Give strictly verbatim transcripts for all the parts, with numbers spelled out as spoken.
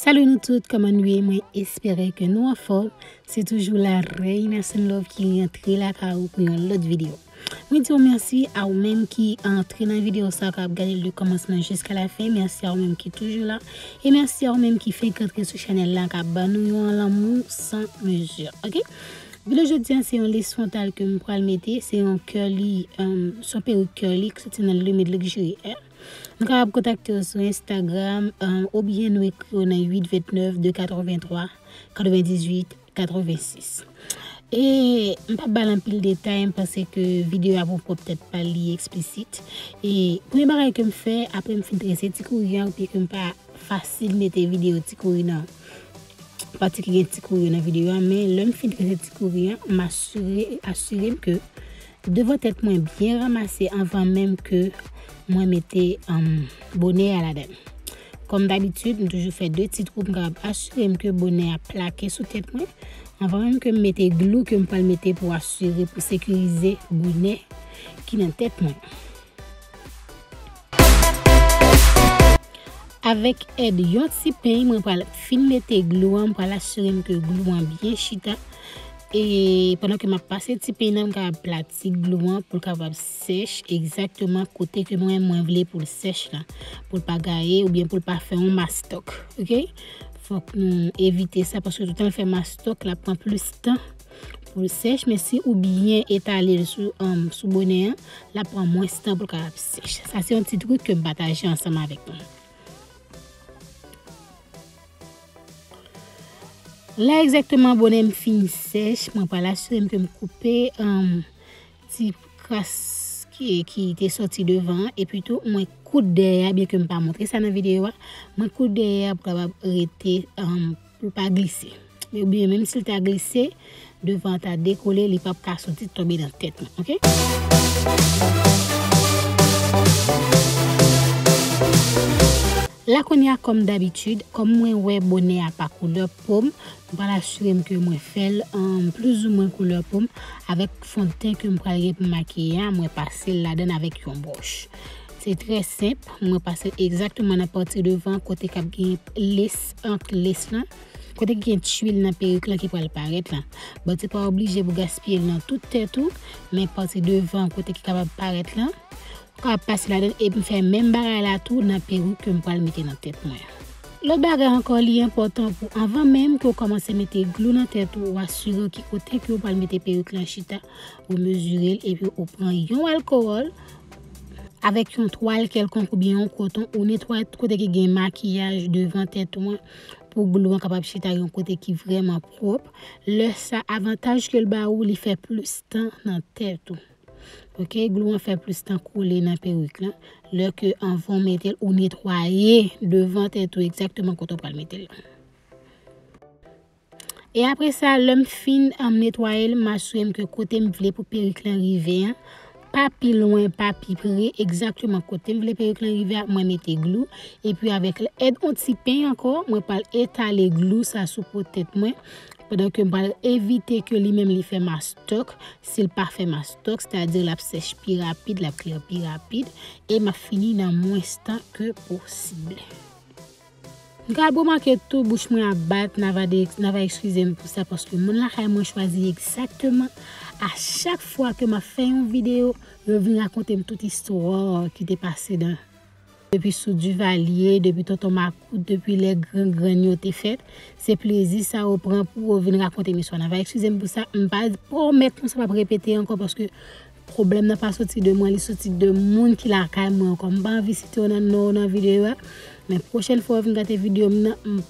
Salut nou tout, kòman nou ye? Mwen espere ke nou anfòm. Se toujou la Reina Sunlove ki rantre lakay ou pou yon lòt videyo. Mwen di w mèsi a ou menm ki antre nan videyo sa, k ap gade l de kòmansman jiska la fen. Mèsi a ou menm ki toujou la. E mèsi a ou menm ki fenk antre sou chanèl la, k ap ban nou yon lanmou san mezi. Ok? Videyo jodi a, se yon lace frontal ke m pral mete. Se yon curly, um, se yon perik curly ki soti nan Lumid Luxury Hair. Nou kapab kontakte yo sou Instagram, um, oubyen nou ekri yo nan uit vennèf de katrevenntwa katrevendizuit katrevensis. E m p ap ba l anpil detay, m panse ke videyo a pou pwòp tèt pa l, li eksplisit. E premye bagay ke m fè, apre m fin trese ti kouri an, oubyen ke m pa fasil mete videyo ti kouri nan pati ki gen ti kouri nan videyo a, men lè m fin trese ti kouri an, m asire, asire m ke devan tèt mwen byen ranmase anvan menm ke mwen mete, um, bonè a ladan l. Kòm dabitid, m toujou fè de ti twou pou m kapab asire m ke bonè a plake sou tèt mwen anvan menm ke m mete glou ke m pral mete pou asire, pou sekirize bonè ki nan tèt mwen. Avèk èd yon ti peny, mwen pral fin mete glou an, m pral asire m ke glou an byen chita. E pandan ke m ap pase ti peny nan, m kapab plati glou an pou l kapab sèch egzakteman kote ke mwen, mwen vle pou l sèch la, pou l pa gaye oubyen pou l pa fè yon mastok, ok? Fòk nou evite sa, paske toutan l fè mastok, l ap pran plis tan pou l sèch, men si ou byen etale l sou, um, sou bonè an, l ap pran mwens tan pou l kapab sèch. Sa se yon ti trik ke m pataje ansanm avèk nou. La egzakteman bonè m fin sèch, mwen pral asire m ke m koupe, um, ti kras ki, ki te sòti devan an, epi tou mwen koud dèyè a, byen ke m pa montre sa nan videyo a, mwen koud dèyè a pou kapab rete, um, pou l pa glise. Oubyen menm si l ta glise, devan an ta dekole, li p ap ka soti tonbe nan tèt mwen, ok? La kounye a, kòm dabitid, kòm mwen wè bonè a pa koulè po m, m pral asire m ke mwen fè l, um, plizoumwen koulè po m avèk fondten ke m pral gen pou m makiye a, mwen pase l ladan l avèk yon bwòch. Se trè senp, mwen pase l egzakteman nan pati devan kote k ap gen lace, ant lace lan, kote ki gen twil nan perik lan ki pral parèt lan. Bon, se pa oblije pou gaspiye l nan tout tèt ou, men pati devan kote ki kapab parèt lan, ou kapab pase ladan l epi m fè menm bagay la tou nan perik ke m pral mete nan tèt mwen. Lòt bagay ankò, li enpòtan pou anvan menm ke w kòmanse mete glou nan tèt ou, ou asire w ki kote ke w pral mete perik lan chita, ou mezire l epi ou pran yon alkowòl avèk yon twal kèlkonk oubyen yon koton, ou netwaye tout kote ki gen makiyaj devan tèt ou an pou glou an kapab chita yon kote ki vrèman pwòp. Lè sa, avantaj ke l ba ou, li fè plis tan nan tèt ou. Ok, glou an fè plis tan kole nan perik lan. Lè ke anvan w mete l, ou netwaye devan tèt ou egzakteman kote w pral mete l. E apre sa, lè m fin, um, netwaye l, m asire m ke kote m vle pou perik lan rive an, pa pi lwen, pa pi pre, egzakteman kote m vle perik lan rive a, mwen mete glou. Epi avèk èd yon ti peny ankò, mwen pral etale glou sa sou po tèt mwen, pandan ke m pral evite ke li menm li fè mastok. Si l pa fè mastok, sètadi l ap sèch pi rapid, l ap klè pi rapid, e m ap fini nan mwens tan ke posib. M ka remake tou bouch mwen ap bat, n a va de, n a va eskize m pou sa, paske moun lakay mwen chwazi egzakteman a chak fwa ke m ap fè yon videyo, yo vin rakonte m tout istwa ki te pase dan, depi sou Duvalier, depi Tonton Makout, depi lè gran grann yo te fèt. Se plezi sa yo pran pou yo vin rakonte m istwa. N a va eskize m pou sa, m pa pwomèt nou sa p ap repete ankò, paske pwoblèm nan pa soti de mwen, li soti de moun ki lakay mwen ankò. M pa anvi site yo nan non yo nan videyo a, men pwochèn fwa yo vin gade videyo m nan, m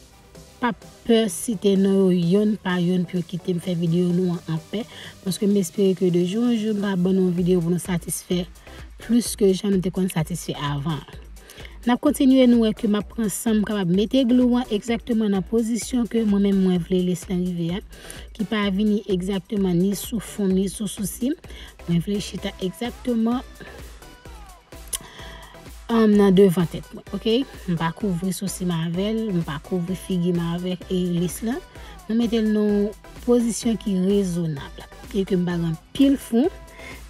p ap pè site non yo yonn pa yonn pou yo kite m fè videyo nou an anpè, paske m espere ke de jou an jou m va ban nou yon videyo pou nou satisfè plis ke jan nou te konn satisfè avan. N ap kontinye, nou wè ke m ap pran san m kapab mete glou an egzakteman nan pozisyon ke mwen menm mwen vle lace lan rive a, ki pa vini egzakteman ni sou fon ni sou sousi. Mwen vle chita egzakteman um, nan devan tèt mwen, oke? M pa kouvri sousi m avè l, m pa kouvri figi m avèk e lace lan. Mwen mete l nan yon pozisyon ki rezonab e ke m pa gen anpil fon,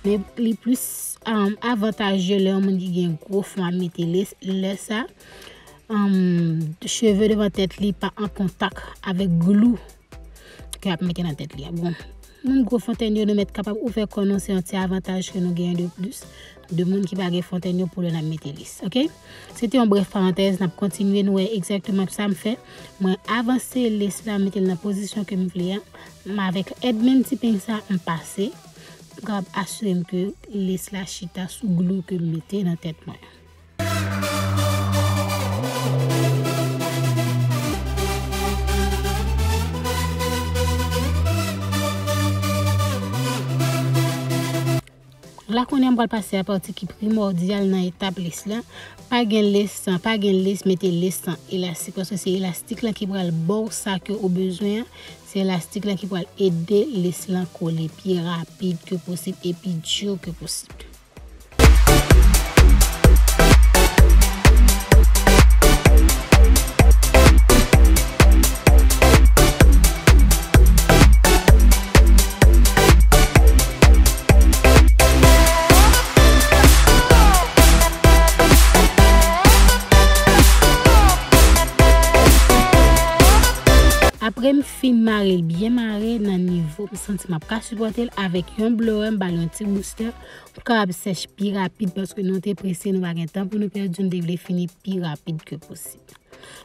men li plis um, avantaje lè yon moun ki gen gwo fon ap mete lace. Lè sa, um, cheve devan tèt li pa an kontak avèk glou ke ap mete nan tèt li a. Bon, moun gwo fontèn yo, nou mèt kapab ouvè kò nou, se yon ti avantaj ke nou genyen de plis de moun ki pa gen fontèn yo pou lè n ap mete lace, oke? Se te yon brèf parantèz, n ap kontinye, nou wè egzakteman sa m fè. Mwen avanse lace la, mete l nan pozisyon ke m vle a. M avèk èd men ti peny sa, m pase. M kapab asire m ke lace la chita sou glou ke m mete nan tèt mwen. La kounye a m pral pase a pati ki primòdyal nan etap lace la. Pa gen lace san, pa gen lace, mete lace san elastik, paske se elastik la ki pral ba w sa ke ou bezwen an. Se elastik la ki pral ede lace lan kole pi rapid ke posib e pi di ke posib. Apre m fin mare l byen mare nan nivo m santi m ap ka sipòte l, avèk yon blower m ba l yon ti booster pou l kapab sèch pi rapid, paske nou te prese, nou pa gen tan pou nou pèdi, nou te vle fini pi rapid ke posib.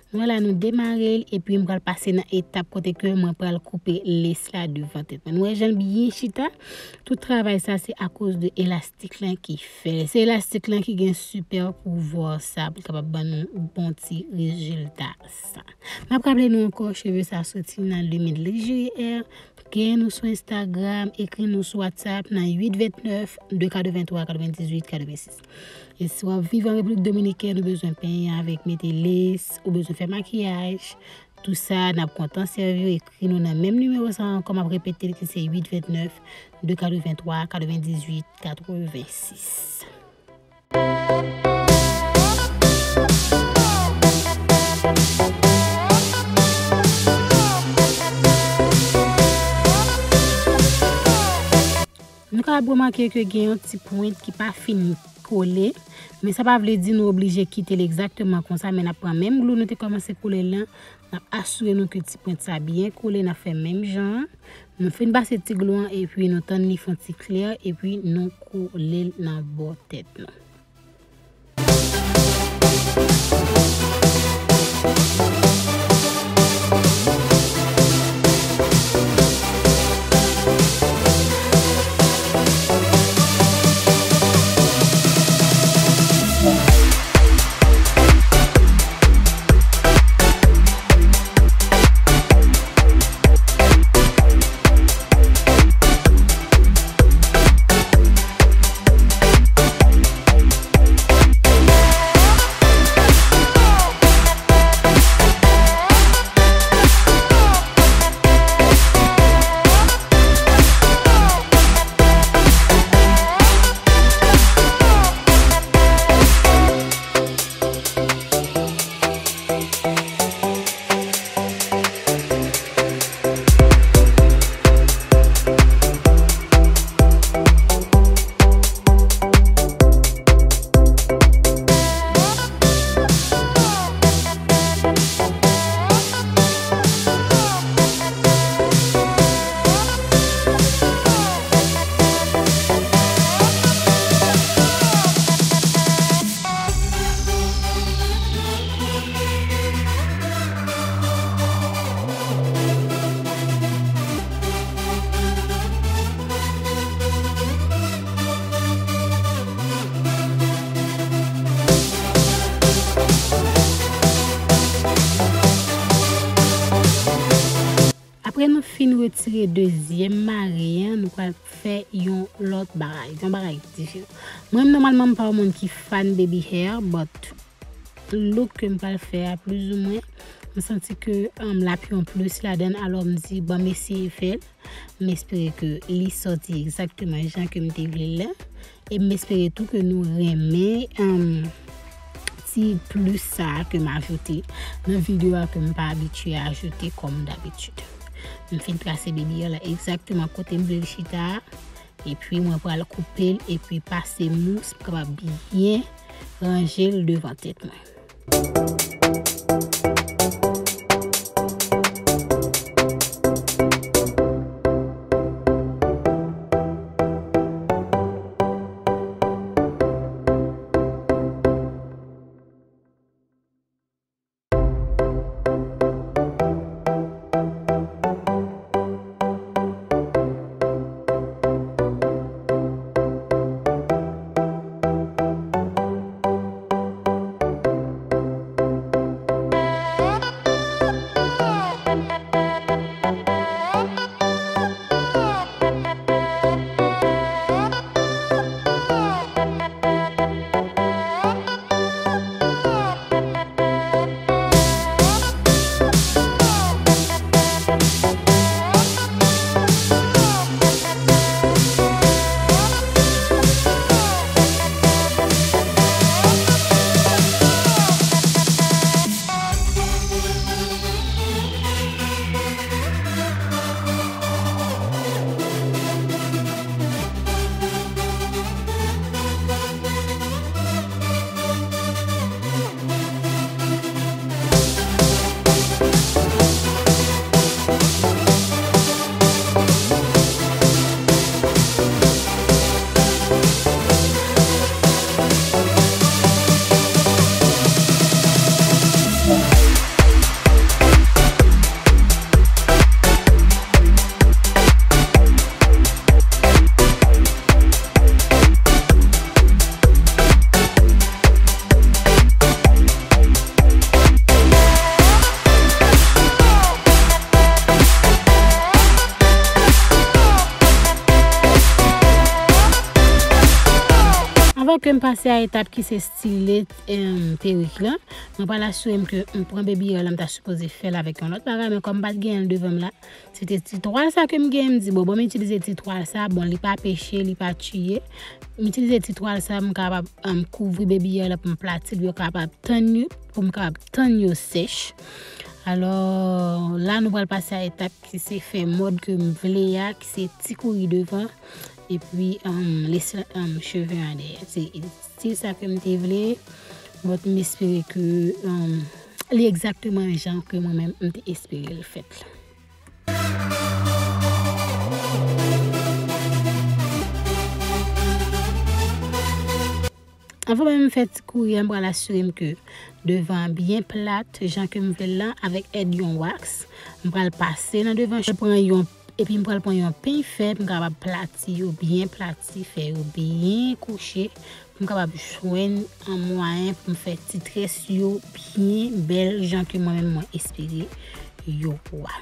Nou wè la, nou demare l, epi m pral pase nan etap kote ke mwen pral koupe lace la devan tèt mwen. Nou wè jan l byen chita? Tout travay sa, se akoz de elastik lan ki fè l. Se elastik lan ki gen sipè pouvwa sa pou l kapab ban nou bon ti rezilta sa. M ap raple nou ankò, cheve sa soti nan Limit Lingerie Hair. Gen nou sou Instagram, ekri nou sou WhatsApp nan uit vennèf, de katreventwa, katrevendizuit, katrevensis. E si w ap viv an Repiblik Dominikèn, ou bezwen penyen avèk mete lace, ou bezwen fè makiyaj, tout sa, n ap kontan sèvi w, ekri nou nan menm nimewo sa ankò, m ap repete l ki se uit vennèf, de katreventwa, katrevendizuit, katrevensis. Nou kapab remake ke gen yon ti pwent ki pa fin kole, men sa pa vle di nou oblije kite l egzakteman konsa, men n ap pran menm glou nou te kòmanse kole l lan, n ap asire nou ke ti pwent sa byen kole, n ap fè menm jan an. Nou fin pase ti glou an, epi nou tann li fè yon ti klè, epi nou kole l nan bò tèt nou. Apre nou fin retire dezyèm mare an, nou pral fè yon lòt bagay, yon bagay diferan. Mwen, nòmalman, m pa yon moun ki fan baby hair, but look ke m pral fè a, plizoumwen, m santi ke, um, l ap yon plis ladan l, alò m di, bon, m eseye fè l. M espere ke li sòti egzakteman jan ke m te vle l la. E m espere tou ke nou renmen, um, ti plis sa a ke m ajoute nan videyo a ke m pa abitye ajoute kòm dabitid. M fin trase baby hair la egzakteman kote m vle l chita a. Epi mwen pral koupe l epi pase mous pou kapab byen ranje l devan tèt mwen. Anvan ke m pase a etap ki se style, em, perik la, mwen pral asire m ke m pran baby hair la, m ta sipoze fè l avèk yon lòt bagay, men kòm m pa t genyen l devan m la, se te ti twal sa ke m genyen, m di, bon, bon, m itilize ti twal sa, bon, li pa peche, li pa tiye. M itilize ti twal sa, m kapab, em, kouvri baby hair la pou m plati l, yo kapab tann yo, pou m kapab tann yo sèch. Alò, la nou pral pase a etap ki se fè mòd ke m vle a, ki se ti kouri devan, epi, em, lese, em, cheve an dèyè. Se stil sa ke m te vle, but m espere ke, em, li egzakteman jan ke mwen menm m te espere l fèt la. Anvan menm m fè ti kouri a, m pral asire m ke devan an byen plat, jan ke m vle l lan, avèk èd yon wax. M pral pase nan devan, m pran yon, epi m pral pran yon peny fè pou m kapab plati yo byen plati, fè yo byen kouche, pou m kapab jwenn an mwayen pou m fè ti très yo byen bèl, jan ke mwen menm mwen espere yo pou a.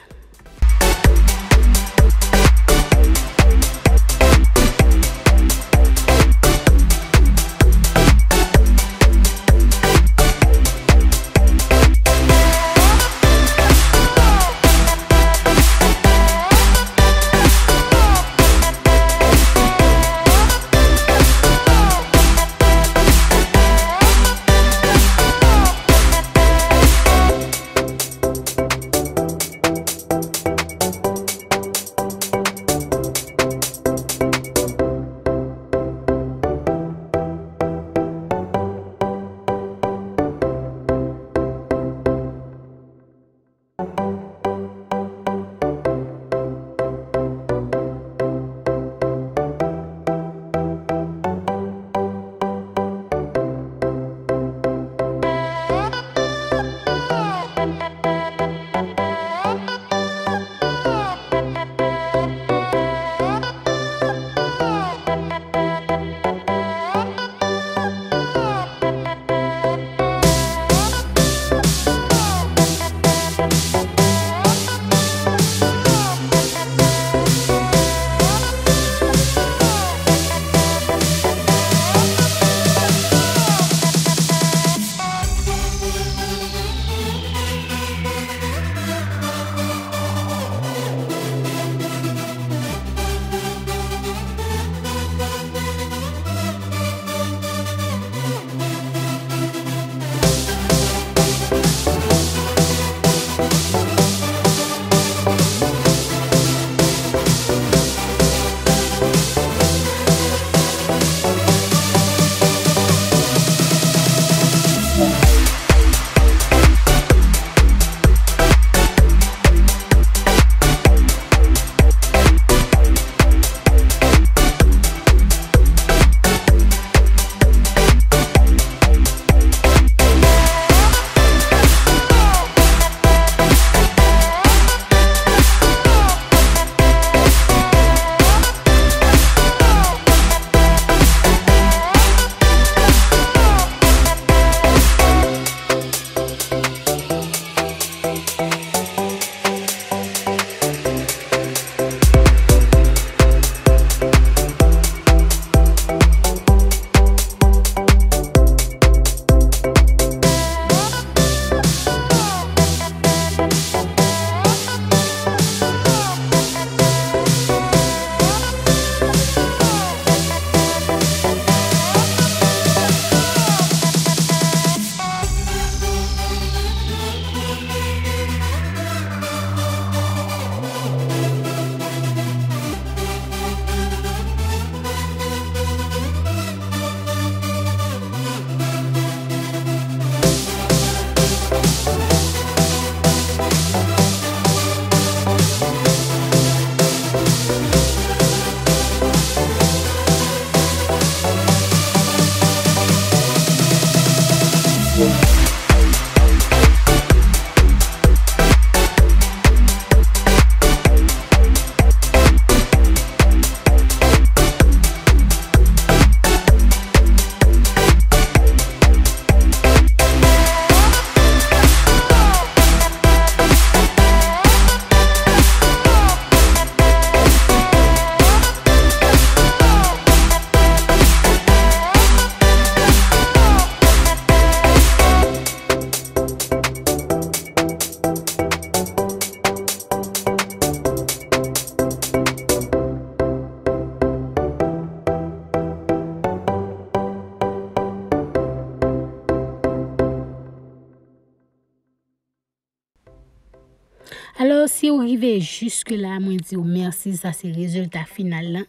Si w rive jiske la, mwen di w mèsi, sa se rezilta final lan.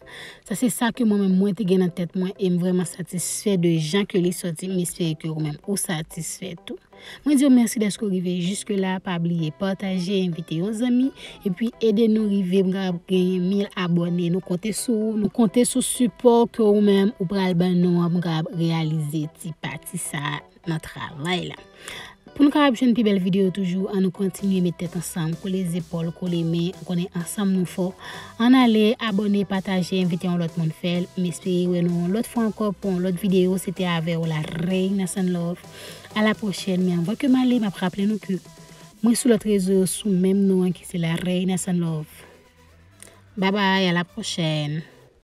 Sa se sa ke mwen menm mwen te gen nan tèt mwen e m vrèman satisfè de jan ke li sòti. M espere ke ou menm ou satisfè tou. Mwen di w mèsi dèske w rive jiske la. Pa bliye pataje, envite yon zanmi, epi ede nou rive m kapab genyen mil abòne. Nou konte sou ou, nou konte sou sipò ke ou menm ou pral ban nou an pou m kapab reyalize ti pati sa a nan travay la. Pou nou kapab jwenn pi bèl videyo toujou, ann nou kontinye met tèt ansanm, kole zepòl, kole men, ou konnen ansanm nou fò. Ann ale, abòne, pataje, envite yon lòt moun fè l. M espere wè nou yon lòt fwa ankò pou yon lòt videyo. Se te avè w la Reina Sun Love. A la pwochèn, men anvan ke m ale, m ap raple nou ke mwen sou lòt rezo yo sou menm non an ki se la Reina Sun Love. Babay, a la pwochèn.